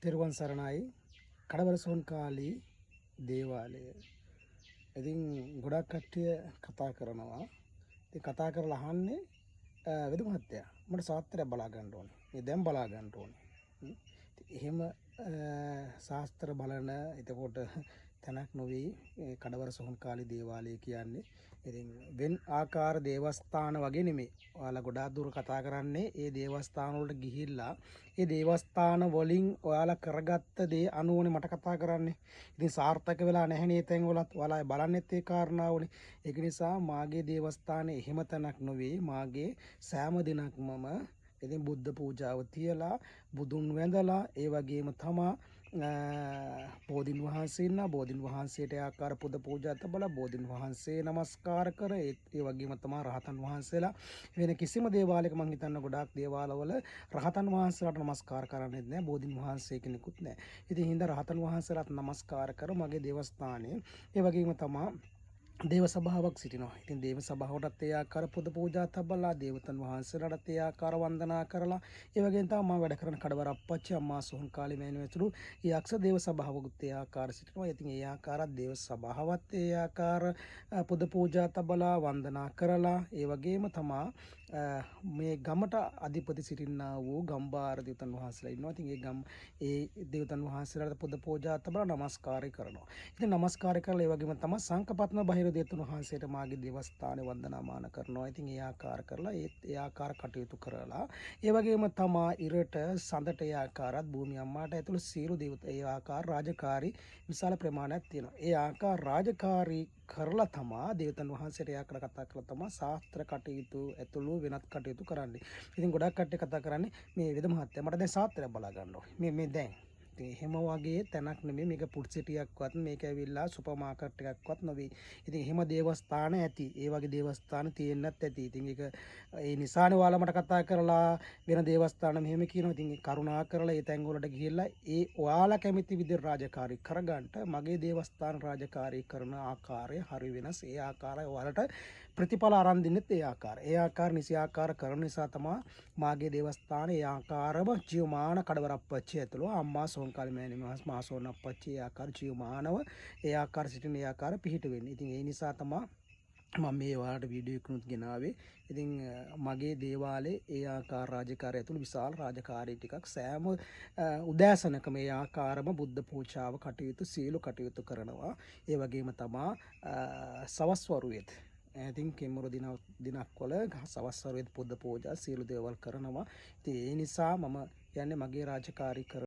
තෙරුවන් සරණයි. කඩවර සෝන්කාලී දේවාලය. ඉතින් ගොඩක් කට්ටිය කතා කරනවා. ඉතින් කතා කරලා අහන්නේ, වෙද මහත්තයා, මට සාත්‍රයක් බලා ගන්න ඕනේ. මේ දැන් බලා ගන්න ඕනේ. ඉතින් එහෙම ශාස්ත්‍ර බලන එතකොට තැනක් නොවේ කඩවර සොහොන්කාලී දේවාලය කියන්නේ. ඉතින් වෙන් ආකාර දේවස්ථාන වගේ නෙමෙයි. ඔයාලා ගොඩාක් දුර කතා කරන්නේ ඒ දේවස්ථාන වලට ගිහිල්ලා ඒ දේවස්ථාන වලින් ඔයාලා කරගත්ත දේ අනුවනේ මට කතා කරන්නේ. ඉතින් සාර්ථක වෙලා නැහැනේ ඒ තැන් වලත්. ඔයාලා බලන්නෙත් ඒ කාරණාවනේ. ඒක නිසා මාගේ දේවස්ථානේ එහෙම තැනක් නොවේ. මාගේ සෑම දිනක්මම ඉතින් බුද්ධ පූජාව තියලා, බුදුන් වැඳලා, ඒ වගේම තමා බෝධින් වහන්සේ ඉන්නා, බෝධින් වහන්සේට ආකාර පුද පූජා තබලා බෝධින් වහන්සේ නමස්කාර කර, ඒ වගේම තමා රහතන් වහන්සේලා. වෙන කිසිම දේවාලයක, මං හිතන්න ගොඩාක් දේවාලවල රහතන් වහන්සේලාට නමස්කාර කරන්නේත් නෑ, බෝධින් වහන්සේ කෙනෙකුත් නෑ. ඉතින් හින්දා රහතන් වහන්සේලාත් නමස්කාර කර මගේ දේවස්ථානයේ. ඒ වගේම තමා දේව සභාවක් සිටිනවා. ඉතින් දේව සභාවටත් ඒ ආකාර පුද පූජා තබලා, දේවතන් වහන්සේලාටත් ඒ ආකාර වන්දනා කරලා, ඒ වගේම තමයි මම වැඩ කරන කඩවර අප්පච්චි අම්මා සෝහන් කාලේ මෑණියෝ ඇතුළු යක්ෂ දේව සභාවකුත් ඒ ආකාර සිටිනවා. ඉතින් ඒ ආකාරත් දේව සභාවත් ඒ ආකාර පුද පූජා තබලා වන්දනා කරලා, ඒ වගේම තමා මේ ගමට අධිපති සිටින්නා වූ ගම්බාර දේවතන් වහන්සේලා ඉන්නවා. ඉතින් ඒ ගම් ඒ දේවතන් වහන්සේලාට පුද පූජා තබලා නමස්කාරය කරනවා. ඉතින් නමස්කාරය කරලා ඒ වගේම තමයි සංකපත්ම බහිර දේවතුන් වහන්සේට මාගේ දේවස්ථානයේ වන්දනාමාන කරනවා. ඉතින් ඒ ආකාර කරලා ඒ ඒ ආකාර කටයුතු කරලා, ඒ වගේම තමා ඉරට සඳට ඒ ආකාරات භූමි අම්මාට ඇතුළු සියලු දේවත ඒ ආකාර රාජකාරී විශාල ප්‍රමාණයක් තියෙනවා. ඒ ආකාර රාජකාරී කරලා තමා දේවතන් වහන්සේට ඒ ආකාර කතා කරලා තමා ශාස්ත්‍ර කටයුතු ඇතුළු වෙනත් කටයුතු කරන්නේ. ඉතින් ගොඩක් කට්ටිය කතා කරන්නේ, මේ වෙද මහත්තයා, මට දැන් ශාස්ත්‍රයක් බලා ගන්න ඕනේ. මේ මේ දැන්. ඉතින් එහෙම වගේ තැනක් නෙමෙයි මේක. ෆුඩ් සිටියක්වත් මේක ඇවිල්ලා සුපර් මාකට් එකක්වත් නෙවෙයි. ඉතින් එහෙම දේවස්ථාන ඇති. ඒ වගේ දේවස්ථාන තියෙන්නත් ඇති. ඉතින් ඒක ඒ නිසානේ ඔයාලා මට කතා කරලා වෙන දේවස්ථාන මෙහෙම කියනවා. ඉතින් කරුණා කරලා ඒ තැන් වලට ගිහිල්ලා ඒ ඔයාලා කැමති විදිහට රාජකාරී කරගන්නට, මගේ දේවස්ථාන රාජකාරී කරන ආකාරය හරි වෙනස්. ඒ ආකාරය ඔයාලට ප්‍රතිඵල අරන් දෙන්නෙත් ඒ ආකාරය. ඒ ආකාර නිසි ආකාර කරන නිසා තමා මාගේ දේවස්ථානයේ ඒ ආකාරම ජීවමාන කඩවරප්පච්චි ඇතුළු අම්මා සෝන්කාලි මෑණියන් මාසෝන් අප්පච්චි ඒ ආකාර ජීවමානව ඒ ආකාර සිටින ඒ ආකාර පිහිට වෙන්නේ. ඉතින් ඒ නිසා තමා මම මේ ඔයාලට වීඩියෝ එකකුත් ගෙනාවේ. ඉතින් මගේ දේවාලේ ඒ ආකාර රාජකාරිය ඇතුළු විශාල රාජකාරී ටිකක් සෑම උදෑසනකම ඒ ආකාරම බුද්ධ පූජාව කටයුතු සියලු කටයුතු කරනවා. ඒ වගේම තමා සවස් වරුවේත්, ඉතින් කෙම්මුරු දිනක් වල සවස් වරුවේත් බුද්ධ පූජා සියලු දේවල් කරනවා. ඉතින් ඒ නිසා මම කියන්නේ මගේ රාජකාරී කර